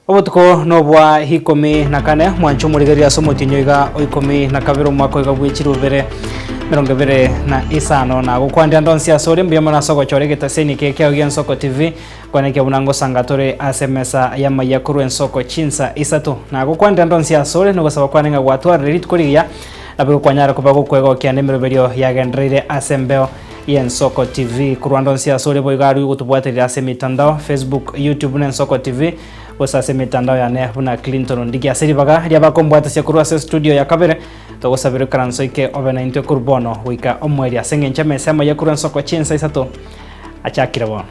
Obotuko nobwa ikomi na kane, mwanche omorigereria ase omotienyi oiga o ikomi na kabere omwaka oiga bwe chirubere emerongo ebere na isano. Na gokwandia ande onsi ase ore mbuya mono ase ogochora egetaseni eke ekiao gia Ensoko TV, kwanekio buna ngosanga tore ase emesa y'amayia korwa ensoko chinsa isato. Na gokwandia ande onsi ase ore nogosaba kwane ng'a gwatwarire rituko rigiya, naboigo kwanyara koba gokwegokia nemeroberio yagendereire ase embeo y'Ensoko TV. Korwa ande onsi ase ore boigo arue gotobwaterera ase emitandao, Facebook, YouTube na Ensoko TV, gose ase emetandao yane buna Clinton Ondigi. Ase ribaga riabakombwatasia korwa ase estudio ya kabere, togosabera ikaranso ike obe naintwe korwa bono goika omoerio ase eng'encho emesa emoyia korwa ensoko chinsa isato achakire bono.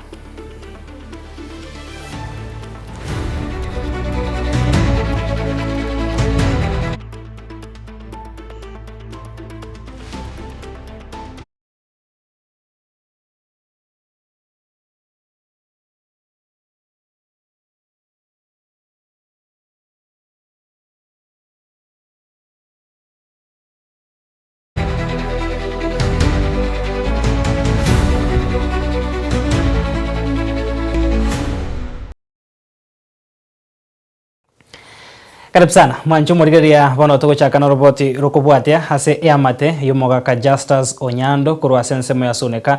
Karibu sana mwanche omorigereria bono togochaka noroboti rokobwatia ase eamate y'omogaka Justus Onyando korwa ase ensemo ya Suneka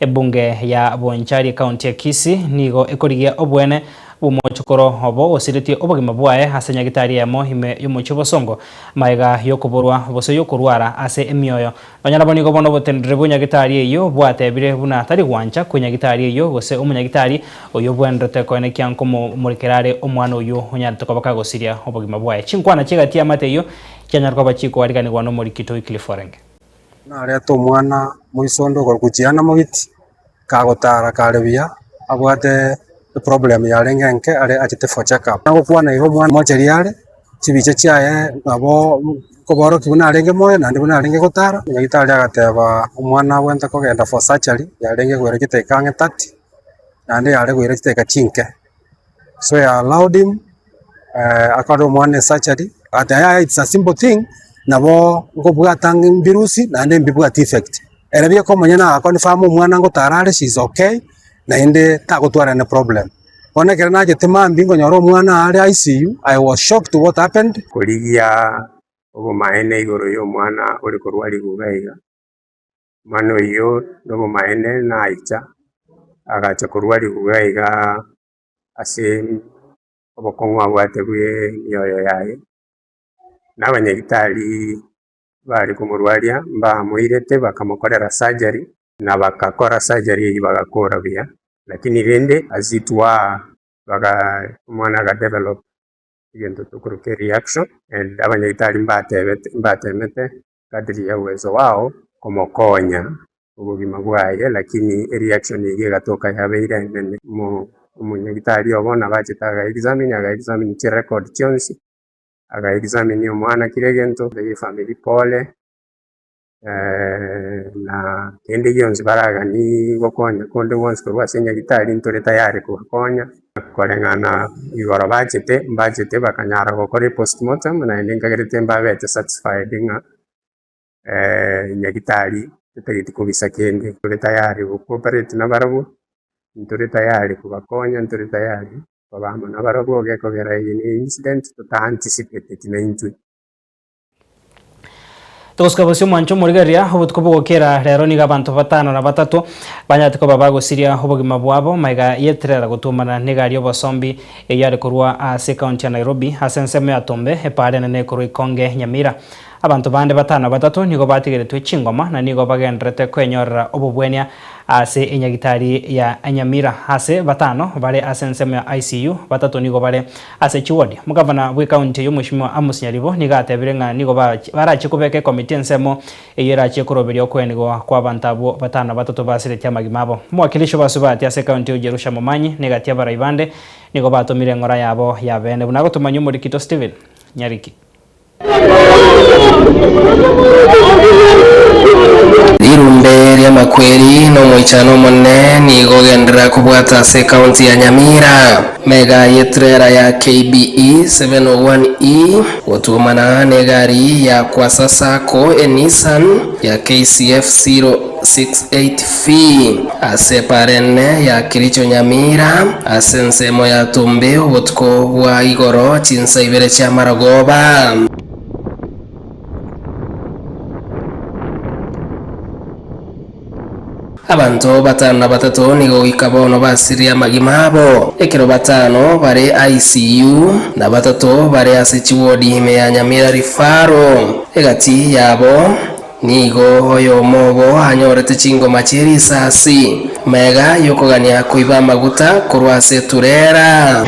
ebunge ya Bonchari ekaunti ya Kisii nigo ekorigia obwene bw'omochokoro obo osiretie obogima bwaye ase nyagitari eyemo ime y'omochie obosongo magega y'okoborwa gose y'okorwara ase emioyo Nonya nabo nigo bono oboteneneri bwe nyagitari eyio bwatebire buna tari gwancha kwe nyagitari eyio gose omonyagitari oyio obwenerete koenekia nkomomorekera are omwana oyio onyarete koba kagosiria obogima bwaye. Chinkwana chi'egati y'amate eyio chianyare koba chikoariganigwa nomorikito Wycliffe Orenge. Narete omwana moisonde okorokwa Chiana Mogiti, kagotara kare buya, abwate eproblem yarenge enke are achete for check up. Nagokwana iga omwana mocheri are, chibicha chiaye nabo nkoborokia buna arenge moyo naende buna arenge gotara, nyagetari agateba omwana abwenerete kogenda for surgery yarenge koira chidakika ang'e 30, naende yare koira chidakika chinke. So I allowed him akore omwana esurgery, agateba yaya it's a simple thing, nabo nkobwata ng'a mbirusie naende mbibwati effect. Ere bieka omonyene aga confirm omwana ngotara are she is okay, naende tagotwara any problem. Bono ekero nachete mambia nkonyora omwana are ICU, I was shocked what happened. Korigia obomaene igoro y'omwana ore korwa ribuga iga. Omwana oyio nobomaene naicha, agacha korwa ribuga iga ase obokong'u abwate bwe emioyo yaye, na abanyagitari bare komorwaria mbamoirete bakamokorera surgery, na bagakora surgery eyio bagakora buya, lakini rende as it were baga omwana aga develop egento tokoroka ereaction and abanyagitari mbatebete mbatemete Kadri ya uwezo wao komokonya obogima bwaye lakini ereaction eyio egatoka yabeire enene. Omonyagitari obo nabo achete aga examine aga examine chirecord chionsi, aga examine omwana kera egento, atebi efamiri pole na kende gionsi baraganie gokonya konde gwonsi korwa ase nyagitari ntore tayari kobakonya. Koreng'ana igoro bachete, mbachete bakanyara gokora epostmortem naende nkagerete mbabete satisfied ng'a nyagitari tetageti kobisa kende, ntore tayari go cooperate nabarabwo, ntore tayari kobakonya, ntore tayari koba amo nabarabwo gekogera eye ne incident tota anticipateti naintwe. Togosuka bosio omwancho omorigereria, obotuko bogokera rero nigo abanto batano na batato banyarete koba bagosiria obogima bwabo magega y'etrela gotuomana negari y'obosombi eyio yare korwa ase ekaunti ya Nairobi ase ensemo ya Tombe epaara enene korwa Ikonge Nyamira. Abanto bande batano na batato nigo batigeretwe chingoma na nigo bagendererete kwenyorera obobwenia ase enyagitari ya Nyamira. Ase batano bare ase ensemo ya ICU, batato nigo bare Ase chiwodi, omogavana bw'ekaunti eyio Mweshimiwa Amos Nyaribo nigo atebire ng'a nigo barachie kobeka ekomiti ensemo eyio erachie koroberia okoenigwa kw'abanto abwo batano na batato basiretie amagima abo. Omowakilishi obasubati ase ekaunti eyio Jerusha Momanyi na egati y'abarai bande nigo batomire eng'ora yabo ya bene buna agotomanywa omorikito Stephen Nyariki. Rirumbe ri'amakweri na omoichano omonene nigo ogenderera kobwata ase ekaunti ya Nyamira. Mega y'etrela ya KBE 701E gotuomana negari ya Kwasa Sacco e Nissan ya KCF 06. 68V ase epaara ene ya Kericho Nyamira ase ensemo ya Tumbe obotuko bwa igoro chinsa ibere chi'amarogoba. Abanto batano na batato nigo goika bono basirie amagima abo, ekero batano bare ICU na batato bare ase chiwodi ime ya Nyamira Referral. Egati yabo nigo oyomo obo anyorete chingoma chie risasi, magega y'okogania koiba amaguta korwa ase eturera.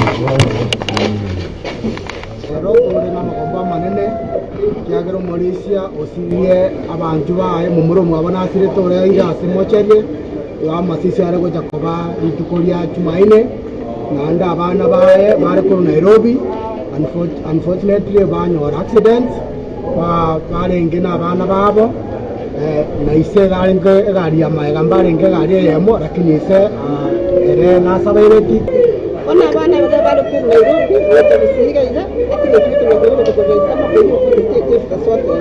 Ero tore namagombo amanene, ekiagera omorisia osirie abanchwa baye, momura omwabo nasirete oreire ase mocherie, igo amasisi are gocha koba rituko ria Jumaine, naende abana baye bare korwa Nairobi, unfortunately banyora accident, barenge na abana babo, na ise iga arenge egari ya magega mbarenge egari eyemo, lakini ise ere nasabaireti. Bono abana baria bare korwa Nairobi gocha Gusii iga iga, ase egechuchu kegocha gocha kobaita amakweri okorusia ekefu ase oteba.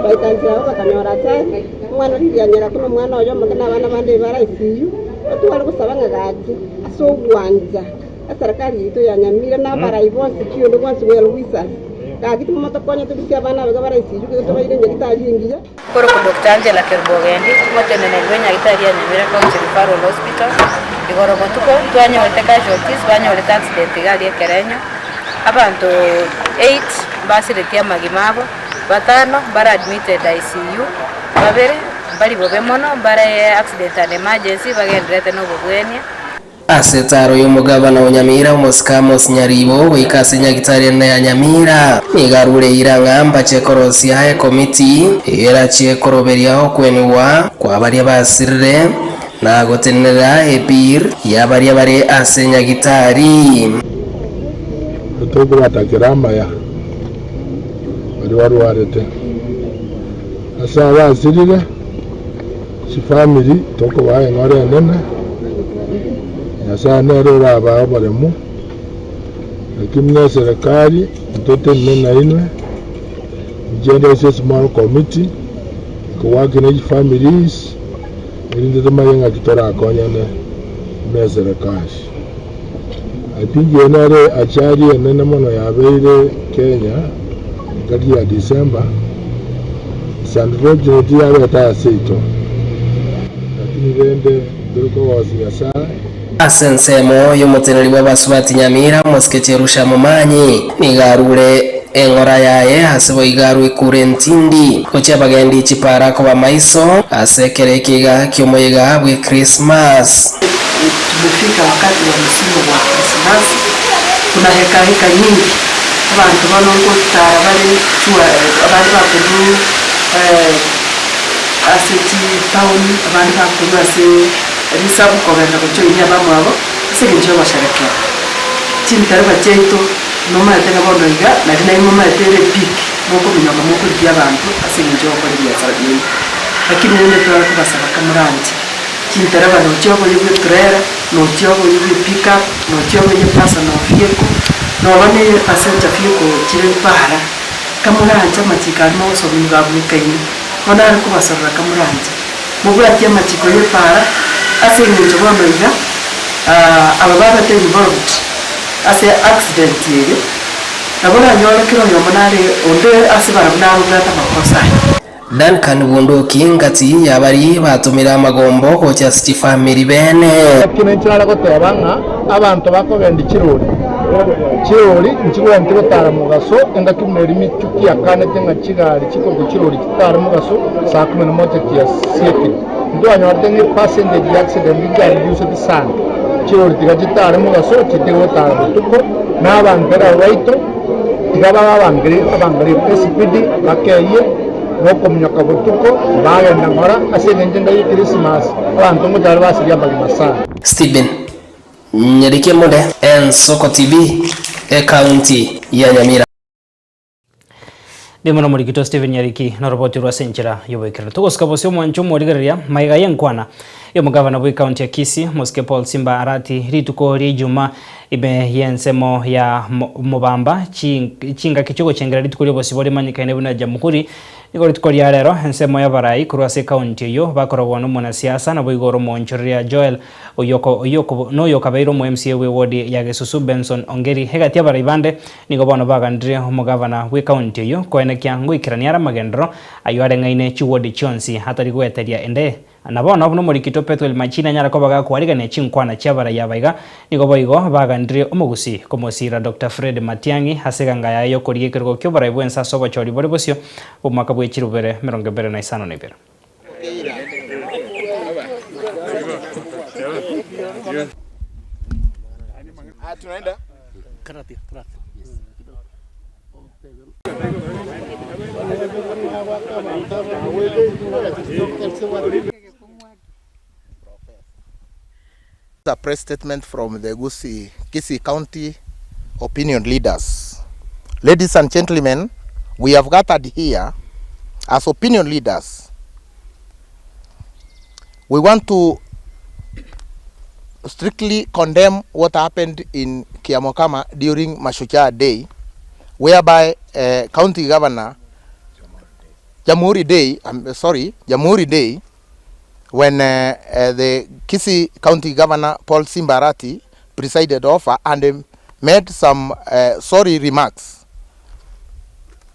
Baika nchera abwo bakanyora ajali, omwana oria rianyora buna omwana oye omoke na abana bande bare ICU, otware gosaba ng'a gaki ase ogwancha eserekari yaito ya Nyamira na abarai bonsi ki onde bwensi well wishers, gaki timotokonye torusie abana aba iga bare ICU gose tobaire nyagetari engiya. Korokwa Doctor Angela Kerubo Ogendi, omoteneneri bwe Nyagetari ya Nyamira County Referral Hospital, igoro botuko ntwanyorete casualties banyorete accident iga aria ekerenyo, abanto eight mbasiretie amagima abo, batano mbare admitted ICU, babere mbari bobe mono mbare accident and emergency bagendererete na obobwenia. Ase etaaro y'omogabana o Nyamira, omosike Amos Nyaribo, goika ase nyagitari enene ya Nyamira, nigo arure eira ng'a mbache korosia ekomiti eyio erachie koroberia okwenigwa kwa baria basirire na gotenenera ebiir ya baria bare ase nyagitari. Tokobatakera amaya baria barwarete, ase abasirire. Chifamiri tokobaa eng'ora enene, Nyasae nere orabae oboremu, lakini buna eserekari ntotenene nainwe, inche nde ase esmall committee ekowaki ne chifamilies erinde tomanye ng'aki torakonyane buna eserekari. I think eye nere achari enene mono yabeire Kenya engaki ya December. It's unfortunate yabete ase seito, lakini rende ntori kogosia Nyasae. Ase ensemo y'omoteneneri bw'abasubati Nyamira, omosike Jerusha Momanyi, nigo arure eng'ora yaye ase boigo arwe ekura entindi gochia abagendi chipara koba maiso ase ekero ekiga ki'omoyega bw'Ekrismasi. Tumefika wakati wa msimu wa Krismasi, kuna heka heka nyingi, abanto bono ngotara bare chua abande bakorwa ase chitown, abande bakorwa ase risabu kogenda gochoinia abamwabo, ase eng'encho ya ogosherekea. Chintereba chiaito nomaete ng'a bono iga, nari nainwe momaete ere peak, mokominyoka mokorigia abanto ase eng'encho ya gokora ebiasara biaino. Lakini rende tware kobasaba kamoranche. Chintereba nochia oboyia bwe trailer, nochia oboyia bwe pick up, nochia oboyia personal vehicle, noba ne passenger vehicle chire para, kamoranche amachiko aria mogosoma igo abwekaine. Bono nare kobasorora kamoranche, mobwatie amachiko ye para, ase eng'encho bono iga aba babete involved ase accident eye, nabo oranyore kera oyomo nare onde ase barabwo nabwate amakosa aya. Duncan Bunduki ngati y'abaria batomire amagombo gocha ase chifamiri bene. Naki ninche nare goteba ng'a abanto bakogendia chirori, chirori nchigwenerete gotara mogaso, engaki buna eria Michuki akanete ng'a chigari chikorokwa chirori chitare mogaso saa kumi na moja chiasiekire. Ntwanyorete ng'a epercentage ya accident nchiareducete sana. Chirori tiga chitare mogaso, chitige gotara botuko, na abanto ere baito tiga babe abangeri abangerifu esipidi bakeyie nokominyoka botuko, bagenda ng'ora ase engencho ende y'Ekrisimasi, abanto ngocha bare basirie amagima sana. Stephen Nyarike Monde, Ensoko TV, Ekaunti ya Nyamira. Ndimo nomorikito Stephen Nyariki noroboti rwa ase enchera y'oboikeranu. Togosika bosio omwancho omorigereria maiga y'enkwana y'omogavana bw'ekaunti ya Kisii Mosike Paul Simba Arati rituko ria Ijumaa ime y'ensemo ya Mobamba chingaki chiogochengera rituko ri'obosibore rimanyekaine buna Jamhuri. Nigo rituko ria rero ensemo y'abarai korwa ase ekaunti eyio bakorogwa n'omonasiasa naboigo ore omoonchoreria Joel Oyoko oyio noyokabeire omo MCA bw'ewodi ya Gesusu Benson Ongeri. Egati y'abarai bande nigo bono baganire omogavana bw'ekaunti eyio koenekia ngoikerania are amagenderero ayio areng'aine chiwodi chionsi atari goeteria ende. Na bono buna omorikito Pethuel Machini anyare koba gakwarigania chinkwana chi'abarai aba iga, nigo boigo baganire omogusii komosiira Doctor Fred Matiang'i ase eganga yaye y'okorigia ekerogo ki'oborai bw'ense ase obochori bore bosio bw'omwaka bwe chirubere emerongo ebere na isano na ibere. A press statement from the Gusii, Kisii County opinion leaders. Ladies and gentlemen, we have gathered here as opinion leaders. We want to strictly condemn what happened in Kiamokama during Mashujaa Day, whereby uh, County Governor Jamhuri Day, I'm sorry, Jamhuri Day, when uh, uh, the Kisii County Governor Paul Simbarati presided over and um, made some uh, sorry remarks.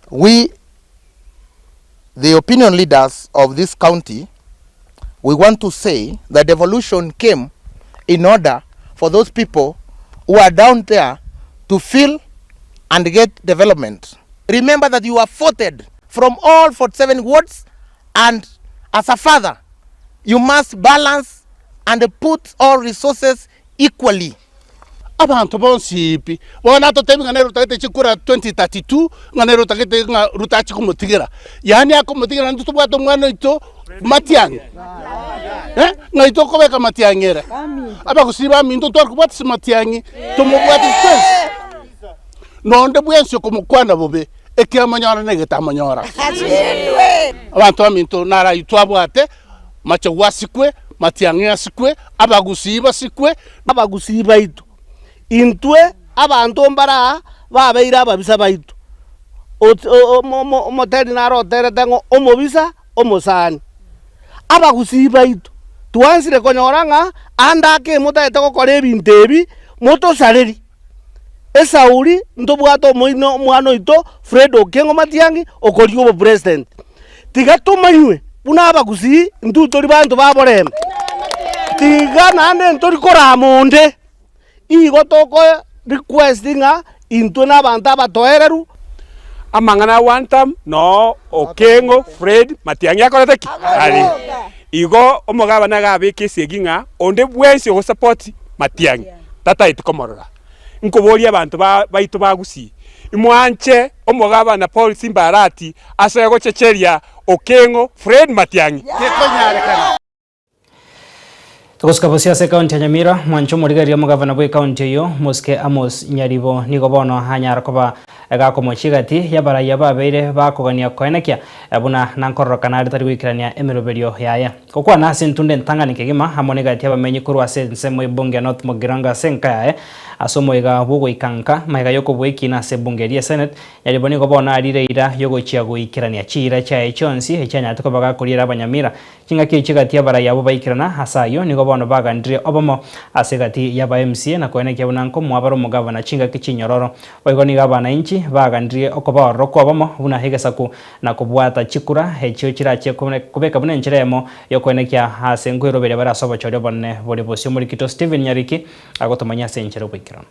We, the opinion leaders of this county, we want to say that devolution came in order for those people who are down there to feel and get development. Remember that you are voted from all 47 wards, and as a father, you must balance and put all resources equally. Abanto bonsi pi, bono natotebi ng'a nere otagete chikura 2032, ng'a nere otagete ng'a Ruto achie komotigera. Yaani akomotigera naintwe tobwate omwana oito Matiang'i, eh, ng'ai tokobeka Matiang'i ere? Abagusii baminto ntware kobwatisia Matiang'i, tomobwatisi twensi. Nonde bwensi okomokwana bobe, ekiamonyora na egetamonyora. Abanto baminto naro ayio twabwate, Machogu asikwe, Matiang'i asikwe, Abagusii basikwe. Abagusii baito, intwe abanto mbare aa babeire ababisa baito. Omoteri naro oterete ng'a omobisa omosani. Abagusii baito, twansire konyora ng'a ande ake motagete gokora ebinto ebi, motosareri. Esauri ntobwate omoino omwana oito Fred Okengo Matiang'i okorigia obopresident. Tiga tomanywe buna abagusii intwe tori banto ba borembe. Tiga naende ntori korama onde. Igo toko request ng'a intwe na abanto abatoereru. Amang'ana a one term noo Okengo Fred Matiang'i akorete ki? Are. Igo omogabana iga abeke esegi ng'a onde bwensi ogosupport Matiang'i tataeti komorora. Nkoboria abanto ba baito ba Gusii, imwanche omogabana Paul Simba Arati asoe gochecheria Okengo Fred Matiang'i? Gekonyarekana. Togosika bosio ase ekaunti ya Nyamira, mwanche omorigereria omogavana bw'ekaunti eyio, Mosike Amos Nyaribo nigo bono anyara koba gakomochia egati y'abaraiya babeire bakogania koenekia buna nankororokana are tari goikerania emeroberio yaye. Gokwana ase entunda entang'ani kegima amo negati y'abamenyi korwa ase ensemo y'ebunge ya North Mugirango ase enka yaye ase omoyega bw'ogoika nka magega y'okobua ekiina ase ebunge eria y'esenate, Nyaribo nigo bono arire eira y'ogochia goikerania chiira chiaye chionsi echianyarete koba gakoriera abanyamira Chingaki echi gati y'abarai abwo baikerana ase ayio, nigo bono bagandirie obomo ase egati y'aba MCA na koenekia buna nkomoa bare omogabana chingaki chinyororo. Boigo nigo abanainchi bagandirie okoba ororo kw'obomo buna egesaku na kobwata chikura echio chirachie kobeka buna enchera eyemo y'okoenekia ase nkoiroberia bare ase obochori obonene bore bosio. Omorikito Stephen Nyariki agotomanyia ase enchera oboikeranu.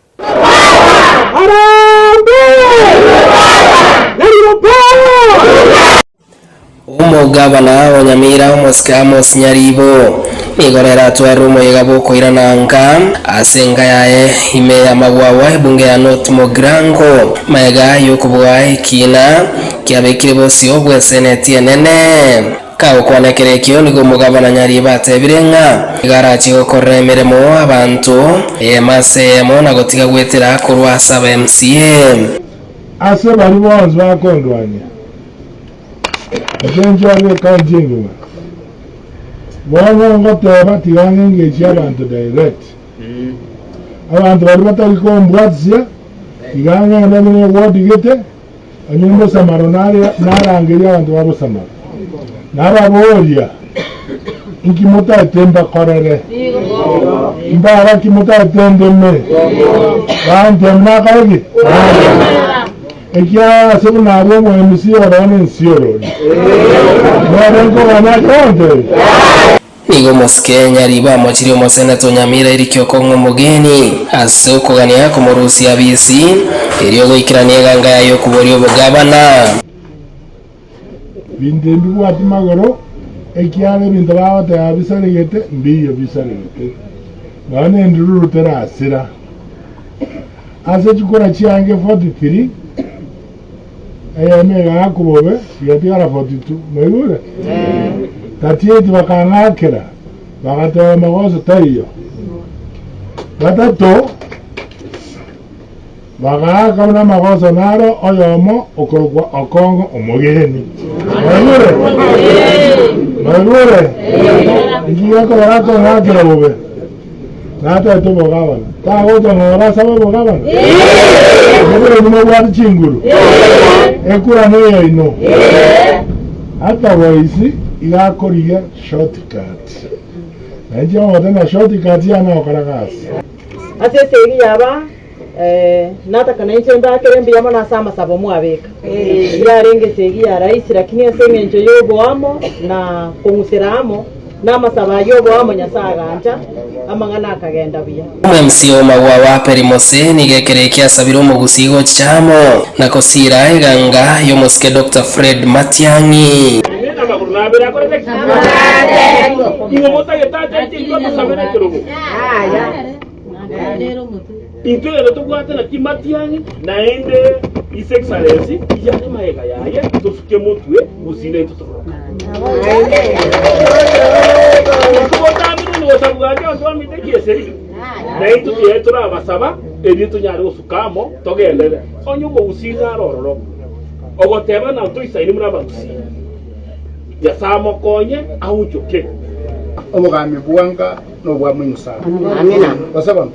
Omogabana o Nyamira omosike Amos Nyaribo nigo rero atwarire omoyega bw'okoirana nka ase enka yaye ime y'amagwagwa ebunge ya North Mugirango magega y'okobua ekiina kiabekire bosio bw'eseneti enene. Kagokwana ekero ekio nigo omogabana Nyaribo atebire ng'a nigo arachie gokorera emeremo abanto eyemo ase eyemo na gotiga gwetera korwa ase aba MCA. Ase baria bonsi bakondwania, Inche nchorire ekaunti engima. Bono ngoteba tiga ng'engeche abanto direct. Abanto baria batari kombwatisia, tiga ng'ende buna eward gete, Onye mbosamaro nare narangerie abanto ba bosamaro, nababoria, Inki motaete mbakorere? Mbara ki motaete ndeme? Bantebia, Nakore ki? Ekiagera ase buna aria omoemisi oro nensi orori, nere nkoganya ache gontebia. Nigo omosike Nyaribo amochirie omoseneto Nyamira Eric Okong'u omogeni ase okogania komorusia abisi erio goikerania eganga yaye y'okoboria obogabana. Binto mbibwati magoro, ekiagera ebinto bagoteba bisaregete mbiyo bisaregete, nonya nendururu terasira. Ase chikura chiange 43, eyemo egaakwa bobe, chigatigara 42. Mwaigure? 38 bakang'akera, bagateba magoso taiyo. Batato Bagaaka buna amagoso naro oyomo okorokwa Okong'o omogeni. Mwaigure? Mwaigure? Inki gekogera akong'akera bobe? Natete obogabana. Tagocha ng'ora asabe obogabana? Ekero inwe mobwate chinguru, ekura neyaino. Otherwise iga akorigia shortcut. Na inche ngote ng'a shortcut yane ogokora gasi. Ase esegi yaba nataka nainche mbakere mbuya mono ase amasabo mwabeka. Yarenge esegi ya rahisi lakini ase eng'encho y'oboamo na kong'usera amo na amasabo ayio oboamo Nyasae agancha amang'ana akagenda buya. Omwemsi o magwawa Perimose nigo ekero eke asabire omogusii gochicha amo na kosiira eganga y'omosike Doctor Fred Matiang'i. Intwe rero tobwate naki matiang'i, naende His Excellency iyare magega yaye, tosuke motwe gusii naintwe tororokane. Intwe botambe nigo gotabwati abanto bamito ekieseri, naintwe tiyaye torabasaba erio tonyare gosuka amo togenderere. Onye omogusii nare ororo ogoteba ng'a ntoisaini buna abagusii, Nyasae amokonye aonchoke. Obogambi bwanga nobwa moino sana. Gose bono?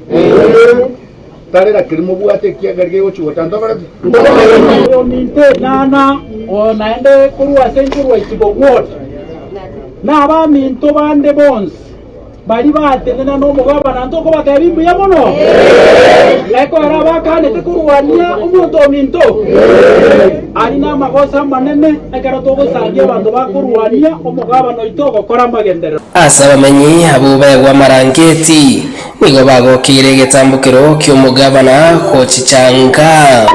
Tarera keri mobwate ekiagera gegochia gocha ntokore ki? Oyominto enana oyo naende korwa ase nkorwa isiko ward, na abaminto bande bonsi baria batenena nomogabana ntokobatebia mbuya mono, ekero abakanete korwania omonto ominto aria namagoso amanene ekero togosangia abanto bakorwania omogabana oito ogokora amagenderero. Ase abamenyi abwo baegwa amarangeti, nigo bagokeire egetambokero ki'omogabana gochichanga.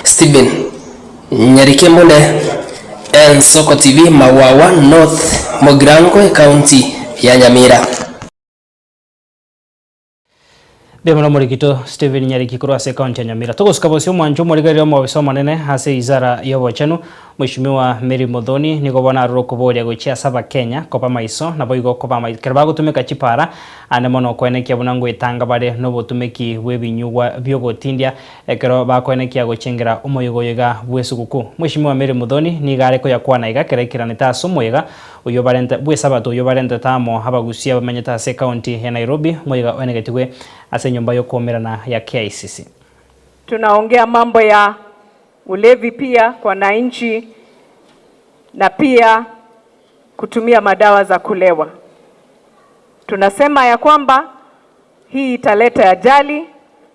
Stephen Nyarikembune, Ensoko TV, Mawawa North, Mugirango, Ekaunti ya Nyamira. Mbuya mono omorikito Stephen Nyariki korwa ase ekaunti ya Nyamira. Togosuka bosio omwancho omorigereria omobisa omonene ase eizara y'obochenu Mweshimiwa Mary Muthoni nigo bono arure okoboria gochia ase abakenya koba maiso naboigo koba amaiso ekero bagotumeka chipara ande mono okoenekia buna ngoetanga bare nobotumeki bw'ebinyugwa biogotindia Ekero bakoenekia gochengera omoyega oyo iga bw'esuguku. Mweshimiwa Mary Muthoni nigo are koyakwana iga ekero aikiranete ase omoyega oyio barente bw'esabato oyio barentete amo abagusia bamenyete ase ekaunti ya Nairobi, omoyega oenegetigwe ase enyomba y'okoumerana ya KICC. Tunaongea mambo ya ulevi pia kwa wananchi na pia kutumia madawa za kulewa. Tunasema ya kwamba Hii italeta ajali,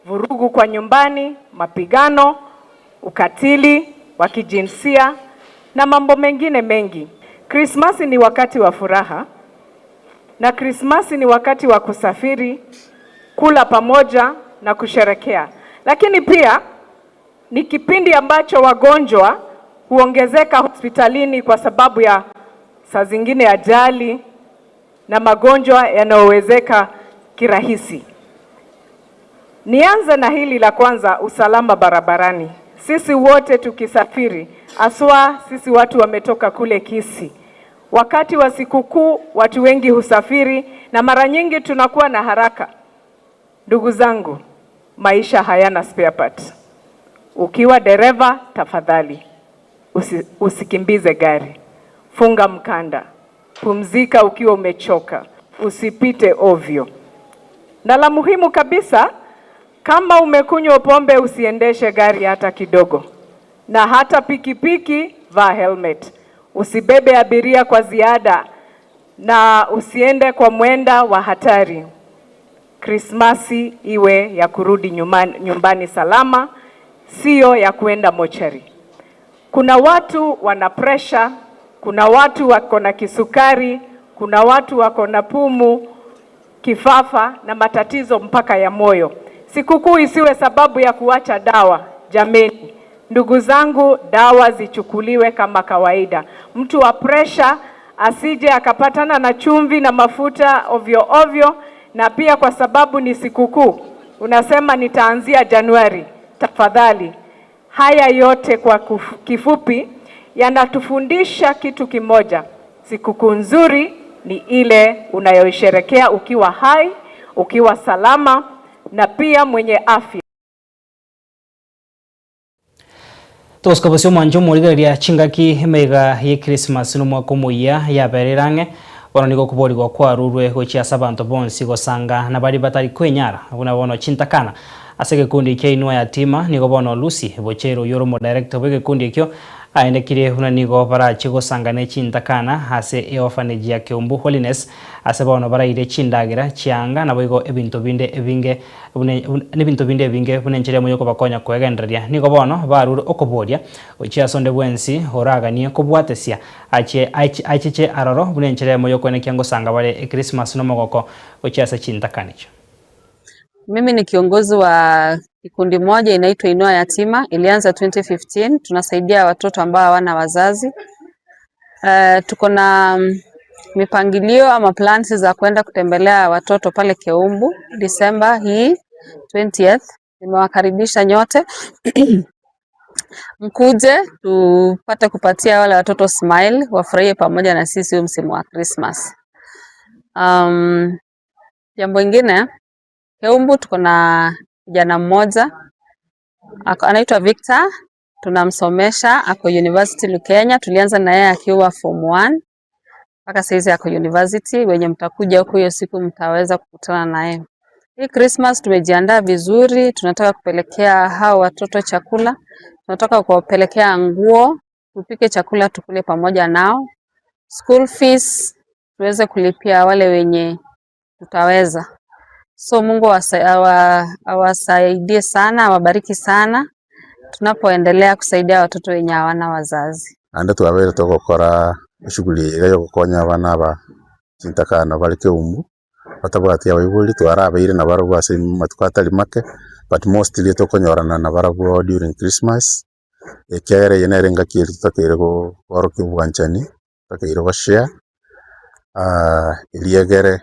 vurugu kwa nyumbani, mapigano, ukatili wa kijinsia na mambo mengine mengi. Krismasi ni wakati wa furaha na Krismasi ni wakati wa kusafiri, kula pamoja na kusherekea. Lakini pia ni kipindi ambacho wagonjwa huongezeka hospitalini kwa sababu ya saa zingine ajali na magonjwa yanayowezeka kirahisi. Nianze na hili la kwanza, usalama barabarani. Sisi wote tukisafiri, haswa sisi watu wametoka kule Kisii, wakati wa sikukuu watu wengi husafiri na mara nyingi tunakuwa na haraka. Ndugu zangu, Maisha hayana spare part. Ukiwa dereva, tafadhali usi, usikimbize gari, funga mkanda, pumzika ukiwa umechoka, usipite ovyo. Na la muhimu kabisa, kama umekunywa pombe usiendeshe gari hata kidogo, na hata pikipiki, vaa helmet. Usibebe abiria kwa ziada na usiende kwa mwenda wa hatari. Krismasi iwe ya kurudi nyumbani, nyumbani salama, siyo ya kuenda mochari. Kuna watu wana presha, kuna watu wako na kisukari, kuna watu wako na pumu, kifafa na matatizo mpaka ya moyo. Sikukuu isiwe sababu ya kuacha dawa. Jameni, ndugu zangu, dawa zichukuliwe kama kawaida. Mtu wa presha asije akapatana na chumvi na mafuta ovyo ovyo, na pia kwa sababu ni sikukuu, unasema nitaanzia Januari. Tafadhali, haya yote kwa kifupi yanatufundisha kitu kimoja: sikukuu nzuri ni ile unayoisherekea ukiwa hai, ukiwa salama na pia mwenye afya. Togosika bosio omwancho omorigereria chingaki emeiga ye Christmas na omwaka omoyia yaberire ang'e, bono nigo okoborigwa kwarurwe gochia ase abanto bonsi gosanga na baria batari kwenyara buna bono chintakana. Ase egekundi kia Inua Yatima nigo bono Lucy Bochero oyio ore omodirector bw'egekundi ekio aenekirie buna nigo barachie gosanga ne chintakana ase eorphanage ya Keumbu Holiness ase bono baraire chindagera, chianga naboigo ebinto binde ebinge buna nebinto binde ebinge buna enchera eyemo yokobakonya koegendereria. Nigo bono barure okoboria gochia ase onde bwensi oraganie kobwatesia achie achiche aroro buna enchera eyemo yokoenekia ngosanga bare Ekrismasi nomogoko gochia ase chintakana echio. Mimi ni kiongozi wa kikundi moja inaitwa Inua Yatima, ilianza 2015. Tunasaidia watoto ambao hawana wazazi. Tuko na mipangilio ama plans za kwenda kutembelea watoto pale Keumbu Disemba hii 20th. Nimewakaribisha nyote mkuje tupate kupatia wale watoto smile, wafurahie pamoja na sisi huu msimu wa Christmas. Jambo ingine Keumbu tuko na kijana mmoja anaitwa Victor, tunamsomesha ako University Lukenya. Tulianza na yeye akiwa form 1 mpaka saizi ako university. Wenye mtakuja huku hiyo siku mtaweza kukutana naye. Hii Christmas tumejiandaa vizuri, tunataka kupelekea hao watoto chakula, tunataka kuwapelekea nguo, tupike chakula tukule pamoja nao, school fees tuweze kulipia wale wenye tutaweza. So Mungu awasaidie sana, awabariki sana tunapoendelea kusaidia watoto wenye hawana wazazi. Naende twabeire togokora eshughuli eye iga ya ogokonya abana aba chintakana bare keumbu, batabwati abaibori, twarabeire nabarabwo ase amatuko atari make, but mostly tokonyorana nabarabwo during Christmas, ekiagera eye nere engaki eria totakeire go koorokia obwanchani, totakeire goshare, eriegere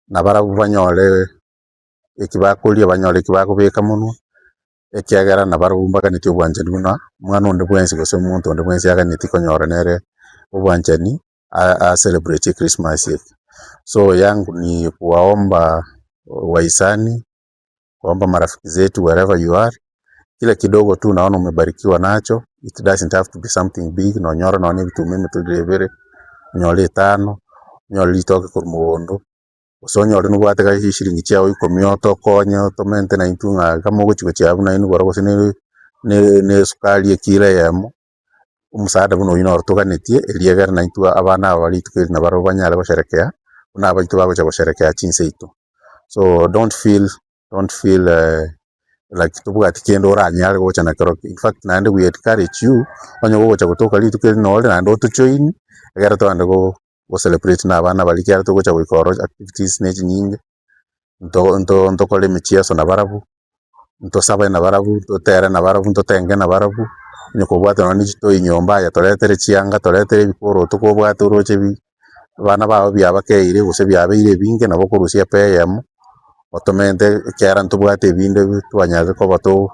nabarabwo banyore eki bakoria banyore eki bakobeka monwe, ekiagera nabarabwo mbaganetie obwanchani buna omwana onde bwensi gose omonto onde bwensi aganetie konyora nere obwanchani a celebrate echristmas eye. So yangu ni kuwaomba wahisani, kuomba marafiki zetu wherever you are, kile kidogo tu unaona umebarikiwa nacho, it doesn't have to be something big, nonyore nonye ebituma emetoriro ebere, onyore etano, onyore ritoke korwa mogondo, gose onyore nobwate gaki chishiringi chiago ikomi otokonye otomente naintwe ng'a kama ogochi gochia buna inwe igoro gose ne ne esukari ekilo eyemo, omosaada buna oywo noro toganetie, erio egere naintwe abana aba rituko eri nabarabwo banyare gosherekea, buna abaito bagocha gosherekea chinse aito. So don't feel don't feel like tobwati kende oranyare gocha nakerokio, in fact naende we encourage you, onye gogocha gotoka rituko eri nore naende otojoin, egere togende go go celebrate na abana baria ekiagera togocha goika ororo activities ne chinyinge, nto nto ntokore emicheso nabarabwo, ntosabe nabarabwo, ntotere nabarabwo, ntotenge nabarabwo, onye kobwate nonye na chitoi nyomba aye toretere chianga, toretere ebikoroto kobwate oroche bi abana bao biabakeire gose biabeire ebinge nabo okorusia epea eyemo, otomente ekiagera ntobwate ebinde twanyarire koba to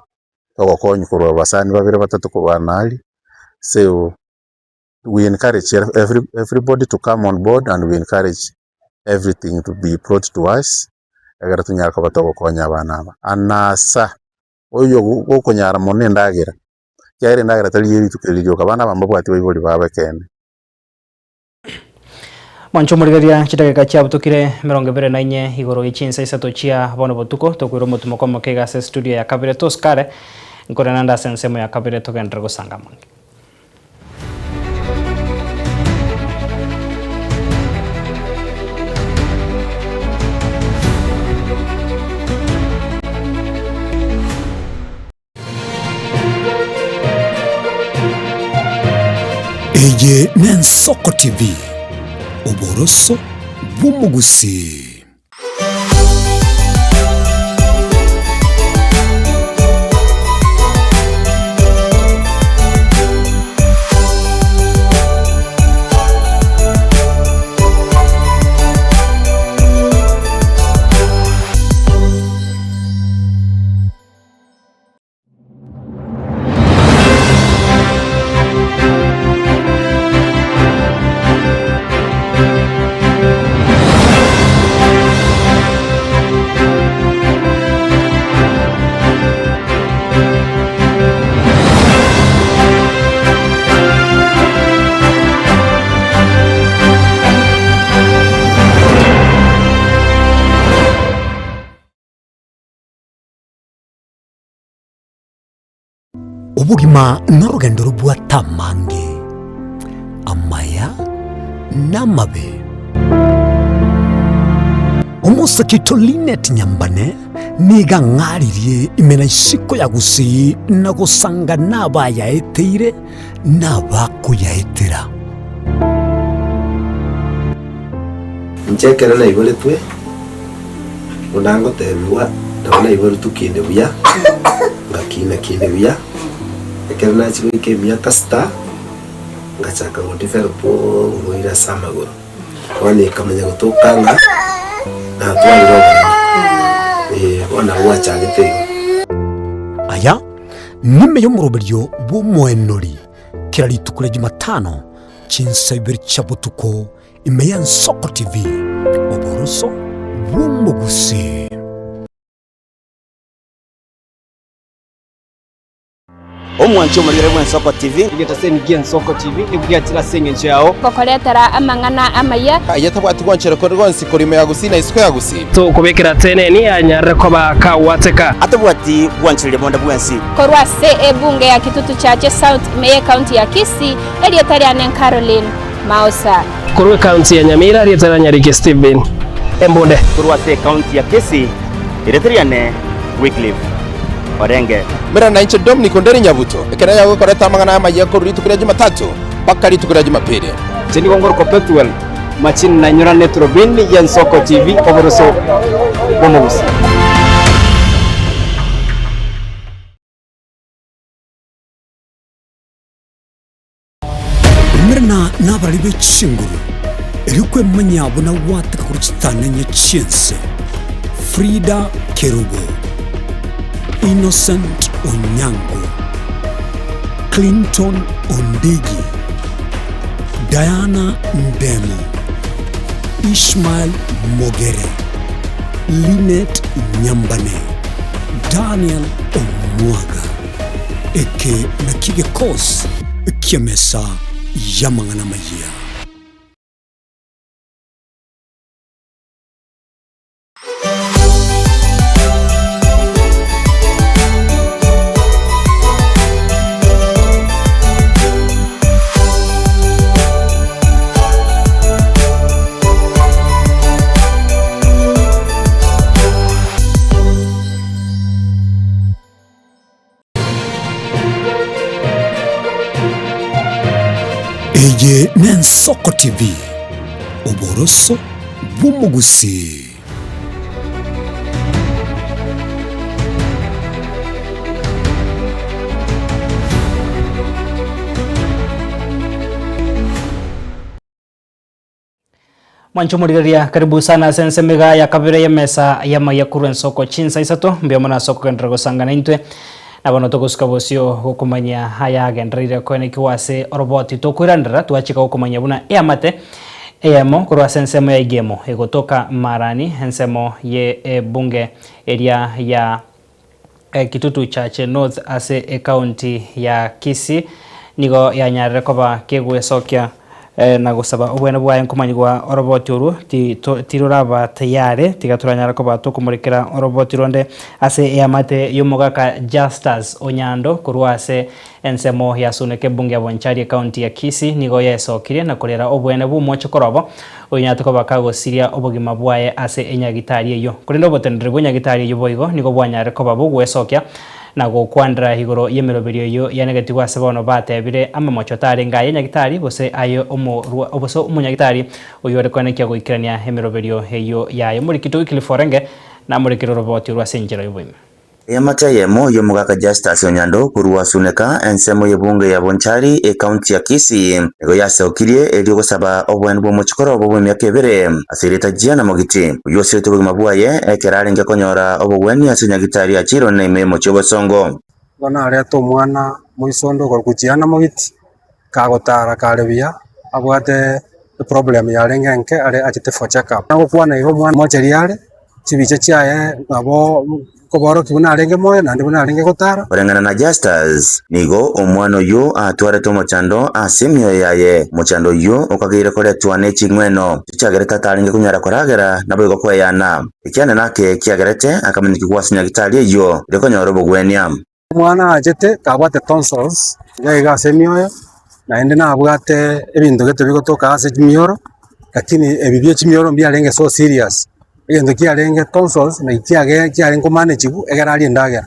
togokonywa korwa abasani babere batato korwa naria, so we encourage every everybody to come on board and we encourage everything to be brought to us, ekero tonyare koba togokonya abana aba. Anasa. Oyo gokonyara mono endagera, ekiagera endagera tari ye rituko eri rioka, abana aba mbabwati baibori babo ekeene. Mwanche omorigereria chidakika chiabutukire emerongo ebere na inye igoro ye chinsa isato chia bono botuko tokoira omotumo kw'omoke iga ase estudio ya kabere tosikare nkore naende ase ensemo ya kabere togenderere gosanga amange. Eye n'Ensoko TV, oboroso bw'omogusii. Obogima norogendo robwate amange, amaya na amabe. Omosake oito Linet Nyambane nigo ang'aririe ime na isiko ya Gusii na gosanga nabayaeteire na abakoyaetera. Inche ekero naiboretwe, buna ngotebigwa, nabo naiboretwe kinde buya, ngakina kinde buya, ekero nachia goika emiaka sita, ngachaka go develop oborwaire ase amagoro. Bono ekamanya gotoka ng'a natwarire oboremo, eh, bono nabo gwachagete igo. Aya nime y'omoroberio bw'omoenori kera rituko ria Jumatano chinsa ibere chia botuko ime y'Ensoko TV, oboroso bw'omogusii. Omwanchi omorigere bw'Ensoko TV. Egetaseni gi'Ensoko TV nigo giachire ase engencho yao. Gokoretera amang'ana amaya. Aye tabwati gwanchera konde gwonsi korwa ime ya Gusii na isiko ya Gusii. Tokobekera teneni anyarire koba kagwateka. Atabwati gwanchereria bonde bwensi. Korwa ase ebunge ya Kitutu Chache South ime y'Ecounty ya Kisii, erieta riane Caroline Maosa. Korwa ecounty ya Nyamira, erieta ria Nyariki Stephen Embunde. Korwa ase ecounty ya Kisii, erieta riane Wycliffe Orenge. Mera nainche Dominic Onderi Nyabuto, ekero yagokorete amang'ana amayia korwa rituko ria Jumatatu mpaka rituko ria Jumapili. Inche nigo ngorokwa Pethuel Machini nainyorane Turubini y'Ensoko TV oboroso bw'omogusii. Omerana nabarari be chinguru, erio kwemanya buna gwateka korwa chitanenye chi'ense. Frida Kerubo, Innocent Onyango, Clinton Ondigi, Diana Ndemo, Ishmael Mogere, Linet Nyambane, Daniel Omwaga. Eke nakio gekosi ki'emesa y'amang'ana amayia. Eye n'Ensoko TV, oboroso bw'omogusii. Mwanche omorigereria karibu sana ase ensemo iga ya kabere y'emesa y'amaiya korwa ensoko chinsa isato mbuya mono ase okogenderera gosangana intwe na bono togosuka bosio gokomanya aya agendereire koenekiwa ase oroboti tokoiranerera twachika gokomanya buna eamate eyemo korwa ase ensemo ya igemo egotoka marani ensemo ye ebunge eria ya. Kitutu Chache North ase ecounty ya Kisii nigo yanyarire koba kegwesokia na gosaba obwene bwaye nkomanyigwa oroboti orwo tiroraba tayari tiga toranyare koba tokomorekera oroboti ronde ase eamate y'omogaka Justus Onyando korwa ase ensemo ya Suneka ebunge ya Bonchari ecounty ya Kisii nigo yaesokirie na korera obwene bw'omochokoro obo oyonyarete koba kagosiria obogima bwaye ase enyagitari eyio. Korende oboteneneri bw'enyagitari eyio boigo nigo bwanyarire koba bogwesokia na gokwanera igoro y'emeroberio eyio yanegetigwe ase bono batebire amamocho tarenge aye nyagitari gose aye omorwa gose omonyagitari oyio ore koenekia goikerania emeroberio eyio yaye. Omorikito Wycliffe Orenge namorekire oroboti orwo ase enchera y'oboime. Eamate eyemo y'omogaka Justus Onyando korwa Suneka, ensemo y'ebunge ya Bonchari, ecounty ya Kisii, nigo yaseokirie erio gosaba oboeni bw'omochikoro obo bw'emiaka ebere ase erieta Gianna Mogiti, oyio osirete obogima bwaye ekero arenge konyora obogwenia ase nyagitari ya Chirone ime y'omochie o Bosongo. Igo narete omwana moisondo okorokwa Gianna Mogiti, kagotara kare buya, abwate eproblem yarenge enke are achete for check up. Nagokwana iga omwana mocheri are, chibicha chiaye nabo nkoborokia buna arenge moyo naende buna arenge gotara. Koreng'ana na Justus, nigo omwana oyio atwarete omochando ase emioyo yaye. Omochando oyio okageire koretwa ne ching'weno chiagerete atarenge konyara koragera naboigo kweyana. Ekiane nake kiagerete akamanyekigwa ase nyagitari eyio erio konyora obogwenia. Omwana aachete kabwate tonsils iga iga ase emioyo, naende nabwate ebinto gete bigotoka ase chimioro, lakini ebi bia chimioro mbiarenge so serious, egento kiarenge tonsils naki kiage kiarenge komanagewa ekero aria endagera.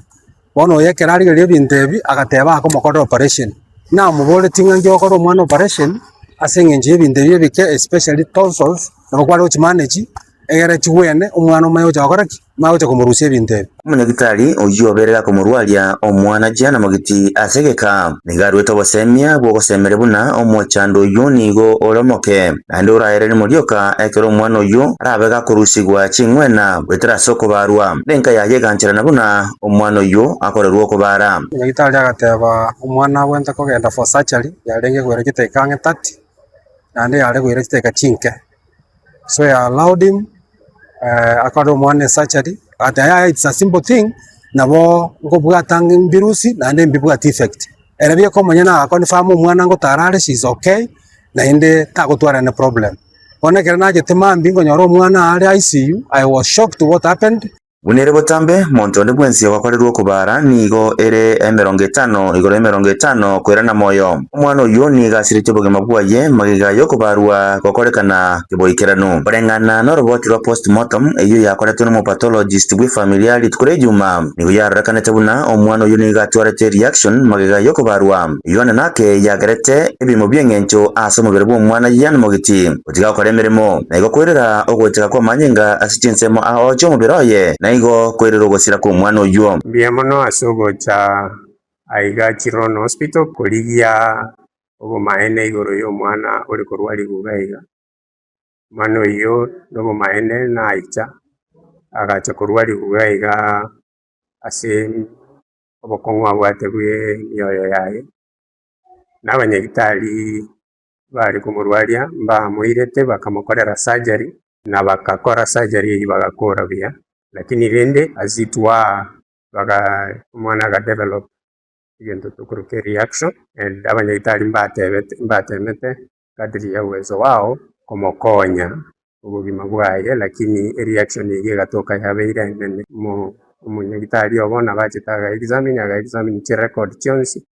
Bono oyo ekero arigereria ebinto ebi, agateba akomokorera operation. Namoboretie ng'a nki ogokora omwana operation, ase eng'encho ya ebinto ebi ebike especially tonsils, nabo kware gochimanage. Egere chigwene, omwana omanye gocha gokora ki? Omanye gocha komorusia ebinto ebi. Omonyagitari oyio oberire akomorwaria omwana Gianna Mogiti ase egeka, nigo aruete obosemia bw'ogosemeria buna omochando oyio nigo ore omoke, naende oraereri morioka ekero omwana oyio arabe gakorusigwa ching'wena goetera ase okobarwa. Nenka yaye egancherana buna omwana oyio akorerwe okobara. Omonyagitari agateba omwana agwenerete kogenda for surgery yarenge koira chidakika ang'e 30 naende yare koira chidakika chinke. So I allowed him akore omwana esurgery, but yaya it's a simple thing, nabo nkobwata mbirusi naende mbibwati effect. Ere bieka omonyene aga confirm omwana ngotara are she is okay, naende tagotwara any problem. Bono ekero nachete mambia nkonyora omwana are ICU, I was shocked what happened. Buna ere botambe, monto onde bwensi ogokorerwa okobara nigo ere emerongo etano igoro y'emerongo etano koirana moyo. Omwana oyio nigo asiretie obogima bwaye magega y'okobarwa gokorekana keboikeranu. Koreng'ana noroboti rwa post-mortem eyio yakoretwe nomopathologist bw'efamilia rituko ria Ejuma, nigo yarorekanete buna omwana oyio nigo atwarete reaction magega y'okobarwa. Eyio nake yagerete ebimo bi'engencho ase omobere bw'omwana Yian Mogiti. Gotiga gokora emeremo, na igo koirera ogoiteka kw'amanyinga ase chinsemo ao chi'omobere oye, na igo koirera ogosira kw'omwana oyio. Mbuya mono ase ogocha aiga Chirono Hospital korigia obomaene igoro y'omwana ore korwariwa iga iga. Omwana oyio nobomaene naicha, agacha korwariwa iga iga ase obokong'u abwate bw'emioyo yaye, na abanyagitari Bare komorwaria, mbamoirete bakamokorera surgery, na bagakora surgery eyio bagakora buya, lakini rende as it were baga omwana aga develop egento tokoroka ereaction and abanyagitari mbatebete mbatemete kadri ya uwezo wao komokonya obogima bwaye lakini ereaction eyio egatoka yabeire enene. Omo omonyagitari obo nabo achete aga examine aga examine chirecord chionsi.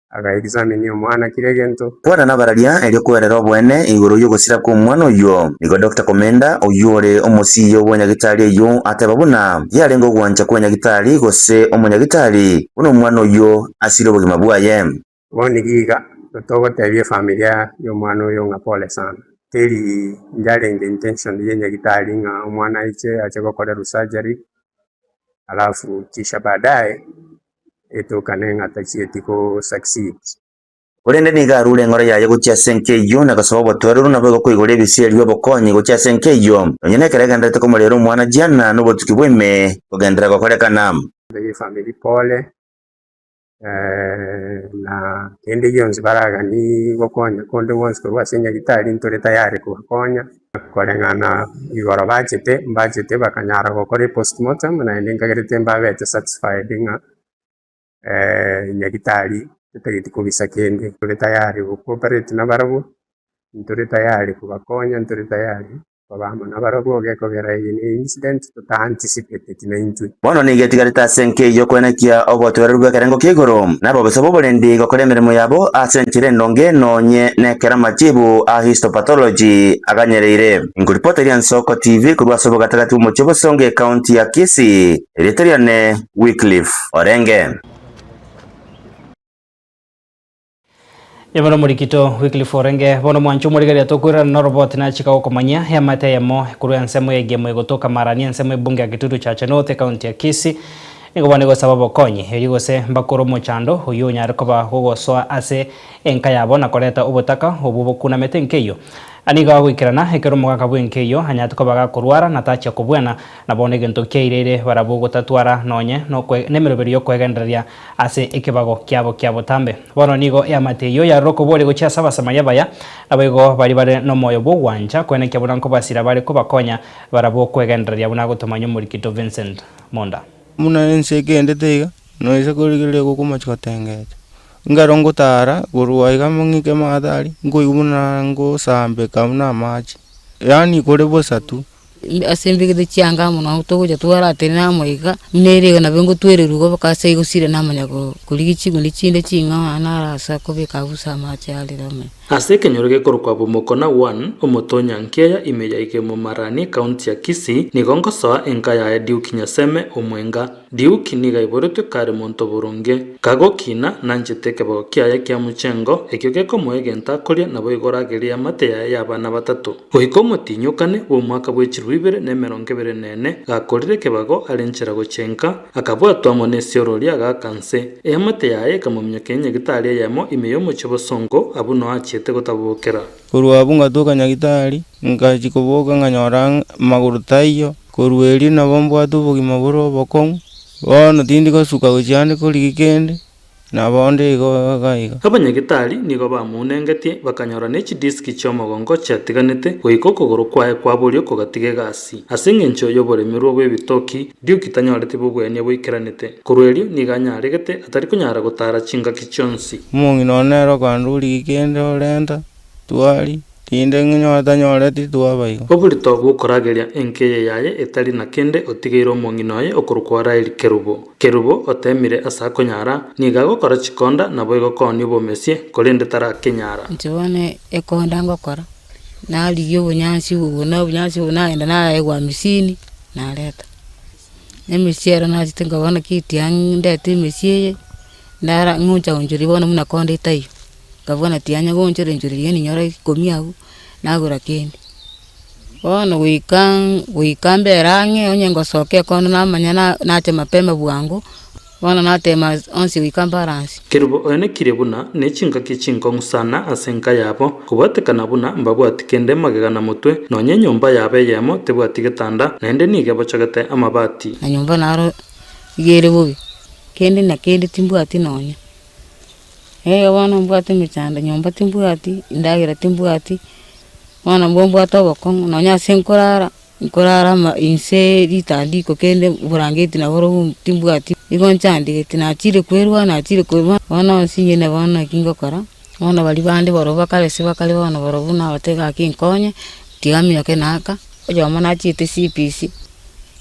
Aga-examine omwana kera egento. Kwana nabararia erio kwerera oboene igoro y'ogosira kw'omwana oyio. Nigo Doctor Komenda, oyio ore omosiiyo bw'enyagitari eyio, ateba buna yarenge ogwancha kw'enyagitari gose omonyagitari buna omwana oyio asire obogima bwaye. Bono iga iga togotebia efamilia y'omwana oyo ng'a pole sana. Teri yarenge intention y'enyagitari ng'a omwana aiche ache gokorerwa surgery alafu kisha baadaye etokane ng'a tachieti go succeed. Korende nigo arure engoro yaye gochia ase enka eyio, na gosaba obotoereru naboigo koigora ebisieri bi'obokonyi gochia ase enka eyio, nonya nekero egendererete komorera omwana Gianna nobotuki bwa ime kogenderera gokorekana. Ye family pole na kende gionsi baraganie gokonya konde gwonsi korwa ase nyagitari ntore tayari kobakonya, koreng'ana igoro bachete mbachete bakanyara gokora epostmortem naende nkagerete mbabete satisfied ng'a. Nyagitari totageti kobisa kende, ntore tayari go cooperate nabarabwo, ntore tayari kobakonya, ntore tayari koba amo nabarabwo gekogera eye ne incident tota anticipateti naintwe. Bono nigo etigarete ase enka eyio koenekia obotoereru bw'ekerengo kia igoro, na ababisa b'oborendi gokora emeremo yabo ase enchera endonge nonye nekero amachibu a histopathology aganyereire. Nkoripoteria Ensoko TV korwa ase obogatagati bw'omochie o Bosongo ekaunti ya Kisii, erieta riane Wycliffe Orenge. Bono omorikito Wycliffe Orenge bono mwanche omorigereria tokoirana noroboti nachika gokomanyia eamate eyemo korwa ensemo ya Igemo egotoka Marani ensemo ebunge ya Kitutu Chache North ekaunti ya Kisii nigo bono egosaba obokonyi erio gose mbakore omochando oyio onyare koba gogosoa ase enka yabo na koreta obotaka obwo bokunamete enka eyio. Nigo agoikerana ekero omogaka bw'enka eyio anyarete koba gakorwara na tachia kobwena Na bono egento kiaireire barabwo gotatwara nonye nemeroberio y'okwegendereria ase ekebago kiabo kia botambe. Bono nigo eamate eyio yarora okoboria gochia ase Abasamaria abaya, naboigo baria bare nomoyo bw'ogwancha koenekia buna nkobasira bare kobakonya barabwo kwegendereria buna agotomanya omorikito Vincent Monda. Buna ense egendete iga, noise korigereria gokomochia gotengecha. Nkero ngotara korwa iga ng'ike mathari, nkoigwa buna ngosambeka buna amache, yaani kore bosa tu. Ase mbegete chianga amo nabo togocha twaratenena amo iga, buna ere iga nabo ngotwererwa igo mpaka ase igosira namanya korigia chiguni chinde ching'ao naro ase akobeka abusa amache arere ime. Ase ekenyoro gekorokwa Bomokona 1, omotonya nkeya ime ya Igemo Marani, ekaunti ya Kisii, nigo ngosoa enka yaye Duke Nyaseme Omwenga. Duke nigo aiboretwe kare monto boronge. Kagokina, nanchete ekebago kiaye kia mochengo, ekio gekomoa egento akoria, naboigo oragerie eamate yaye y'abana batato. Goika omotinyokane bw'omwaka bwe chilifu ibere na emerongo ebere na ene, gakorire ekebago are nchera gochia inka, akabwatwa amo nesiorori agaaka nse. Eamate yaye ekamominyokia nyagitari eyemo ime y'omochie bosongo, abwo noo achiete gotabokera. Korwa abwo ngatoka nyagitari, ngachia koboka nkanyora magoro taiyo, korwa erio nabo mbwate obogima bore obokong'u, bono tindi gosuka gochia ande korigia kende, nabo onde igo iga iga. Abanyagitari nigo bamounengetie, bakanyora ne chidiski chi'omogongo chiatiganete, goika okogoro kwaye kwa borio kogatiga egasi. Ase engencho y'oboremerwa bw'ebitoki, Duke tanyoreti bogwenia boikeranete. Korwa erio nigo anyaregete atari konyara gotara chingaki chionsi. Omong'ina one nere okandurigia kende orenta, twari, rinde ng'inyore tanyoreti twaba igo. Oborito bw'okorageria enka eye yaye etari na kende otigeire omong'ina oye okorokwa Raeli Kerubo. Kerubo oteemire ase akonyara, nigo agokora chikonda naboigo koonia obomesie, korende tarakenyara. Inche bono ekonda ngokora, narigia obonyansi obo na obonyansi obo nagenda naegwa amisini, nareta. Emesie ero nachete nkaba naki tiang' ndete emesie eye, nara ng'ocha gonchoria bono buna konde etaiyo, nkabua tianya gonchora enchera riria ninyore ikomi abwo, nagora kende. Bono goika goika mbere ang'e onye ngosoka ekondo namanya na nacha mapema bwango, bono natema onsi goika mbaransi. Kerubo oenekirie buna ne chingaki chinkong'u sana ase enka yabo, kobwatekana buna mbabwati kende magega na motwe, nonya enyomba yabo eyemo tebwati getanda, naende nigo ebochogete amabati. Na nyomba naro iga ere bobe, kende na kende timbwati nonya. Ee bono mbwate emechando, nyomba timbwati, endagera timbwati, bono mbwo mbwate obokong'u nonya ase nkorara, nkorara ama inse ritandiko kende oborangeti naborobwo timbwati, nigo nchandegete, nachire kwerwa nachire kwerwa, bono onsi inche bono naki ngokora, bono baria bande barobwo bakare ase bakare bono barobwo nabatebia gaki nkonye, tiga minyoke naaka, oyomo nachiete CPC,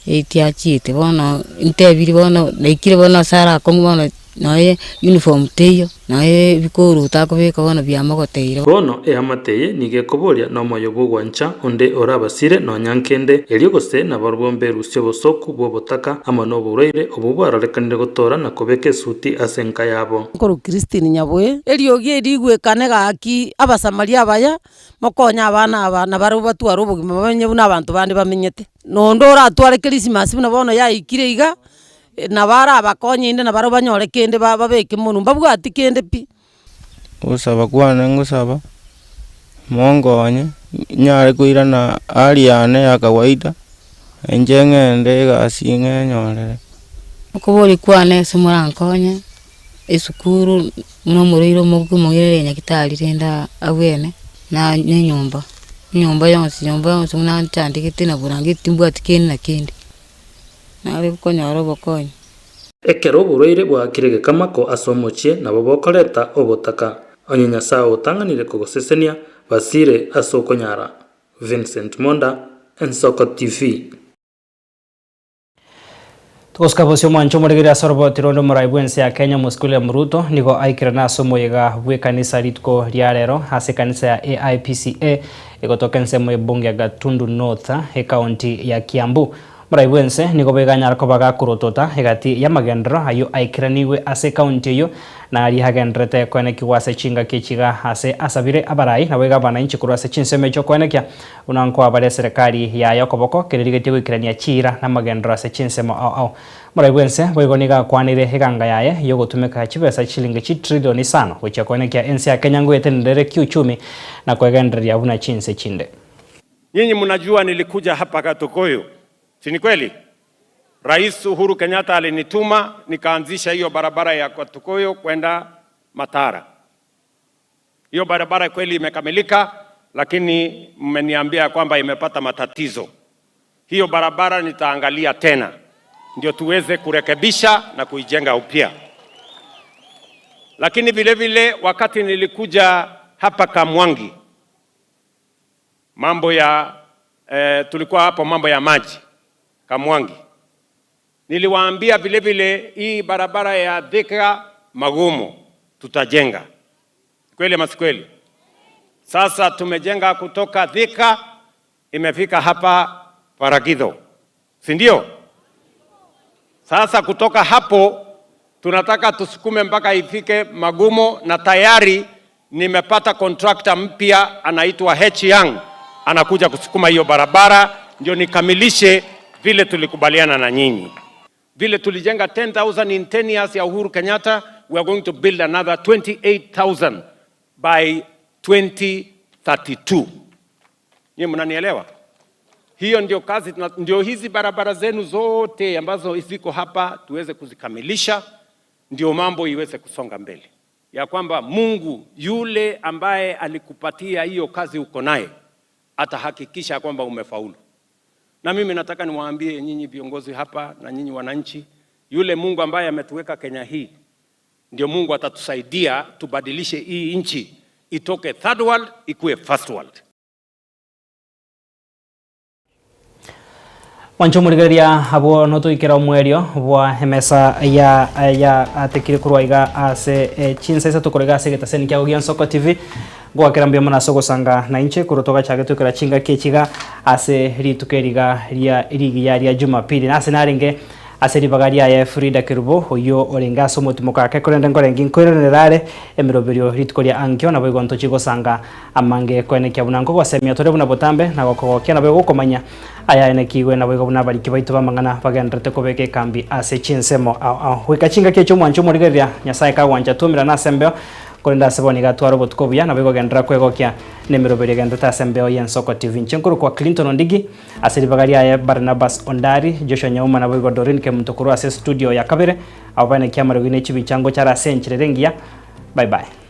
eight achiete bono ntebirie bono naikire bono ase arakong'u bono. Nonya uniform teiyo, nonya ebikoro otakobeka bono biamogoteire. Bono eamate eye nigo ekoboria nomoyo bw'ogwancha onde orabasire nonya nkende, erio gose nabarabwo mberusie obosooku bw'obotaka amo noborwaire obwo bwarorekanire gotoora na kobeka esuti ase enka yabo. Nkorwa Christine Nyaboe, Eriogi eri rigwekane gaki Abasamaria abaya, mokonye abana aba nabarabwo batware obogima bamenye buna abanto bande bamenyete. Nonde oratware Christmas buna bono yaikire iga, Nabo arabakonye inde nabarabwo banyore kende babeke monwe, mbabwati kende pi. Ogosaba kwane ngosaba, monkonye, nyare koirana hali yane ya kawaida, inche ng'ende egasi ng'enyorere. Okobori kwane ase morankonye, esukuru buna omorwaire omoke omoirere nyagetari rende abwene, na na enyomba, enyomba yonsi nyomba yonsi buna nchandegete na burangeti timbwati kende na kende. Nare konyora obokonyi. Ekero oborwaire bwaakire gekamako ase omochie nabo bokoreta obotaka. Onye Nyasae otang'anire kogosesenia, basire ase okonyara. Vincent Monda, Ensoko TV. Togosika bosio omwancho omorigereria ase oroboti ronde omorai bw'ense ya Kenya Omosike William Ruto nigo aikerane ase omoyega bw'ekanisa rituko ria rero ase ekanisa ya AIPCA egotoka ensemo y'ebunge ya Gatundu North ekaunti ya Kiambu. Omorai bw'ense nigo boigo anyare koba gakorotota egati y'amagenderero ayio aikeranigwe ase ekaunti eyio na aria agendererete koenekigwa ase chingaki echiga ase asabire abarai naboigo abanainchi korwa ase chinsemo echio koenekia Buna nkoa bare eserekari yaye okoboko, keririgetie goikerania chiira na amagenderero ase chinsemo ao ao. Morai bw'ense boigo nigo akwanire eganga yaye y'ogotumeka chibesa chilingi chitrillion isano gochia koenekia ense ya Kenya ngoetenenere kiuchumi na koegendereria buna chinse chinde. Nyinyi mnajua nilikuja hapa Gatukuyu, si ni kweli? Rais Uhuru Kenyatta alinituma nikaanzisha hiyo barabara ya Gatukuyu kwenda Matara. Hiyo barabara kweli imekamilika, lakini mmeniambia kwamba imepata matatizo. Hiyo barabara nitaangalia tena ndio tuweze kurekebisha na kuijenga upya. Lakini vile vile wakati nilikuja hapa Kamwangi, mambo ya eh, tulikuwa hapo mambo ya maji Kamwangi, niliwaambia vile vile hii barabara ya Thika Magumo tutajenga. Kweli ama si kweli? Sasa tumejenga kutoka Thika imefika hapa Paragitho, si ndio? Sasa kutoka hapo tunataka tusukume mpaka ifike Magumo, na tayari nimepata contractor mpya anaitwa H Young, anakuja kusukuma hiyo barabara ndio nikamilishe vile tulikubaliana na nyinyi. Vile tulijenga 10,000 in 10 years ya Uhuru Kenyatta, we are going to build another 28,000 by 2032. Nyinyi mnanielewa? Hiyo ndio kazi, ndio hizi barabara zenu zote ambazo ziko hapa tuweze kuzikamilisha, ndio mambo iweze kusonga mbele, ya kwamba Mungu yule ambaye alikupatia hiyo kazi uko naye atahakikisha kwamba umefaulu. Na mimi nataka niwaambie nyinyi viongozi hapa na nyinyi wananchi, yule Mungu ambaye ametuweka Kenya hii ndio Mungu atatusaidia tubadilishe hii nchi itoke third world ikuwe first world. Mwanche omorigereria abwo notoikera omwerio bwa emesa ya ya atekire korwa iga ase eh, chinsa isato korwa iga ase egetaseni kiago gia Nsoko TV ngoakera mbuya mono ase ogosanga na inche korwa togachake toikera chingaki echiga ase rituko eriga ria rigiya ria Jumapili na ase narenge Ase ribaga riaye Frida Kerubo, oyio orenge ase omotimoko ake, korende nkorenge inkoiranerera are emeroberio rituko ria ankio, naboigo ntochie gosanga amange koenekia buna nkogosemia tore buna botambe, na gokogokia naboigo gokomanya ayaenekigwe, naboigo buna abariki baito b'amang'ana bagendererete kobeka ekambi ase chinsemo ao ao. Goika chingaki echio omwanche omorigereria, Nyasae kagwancha twaumerane ase embeo, korende ase bono iga tware obotuko obuya, naboigo genderera kwegokia nemeroberio egendererete ase embeo y'Ensoko TV. Inche nkorokwa Clinton Ondigi. Ase ribaga riaye Barnabas Ondari, Joshua Nyauma naboigo Doreen Kemunto korwa ase estudio ya kabere, abwo baenekia amariogi ne chibicha ngocha are ase enchera ere engiya. Bye bye.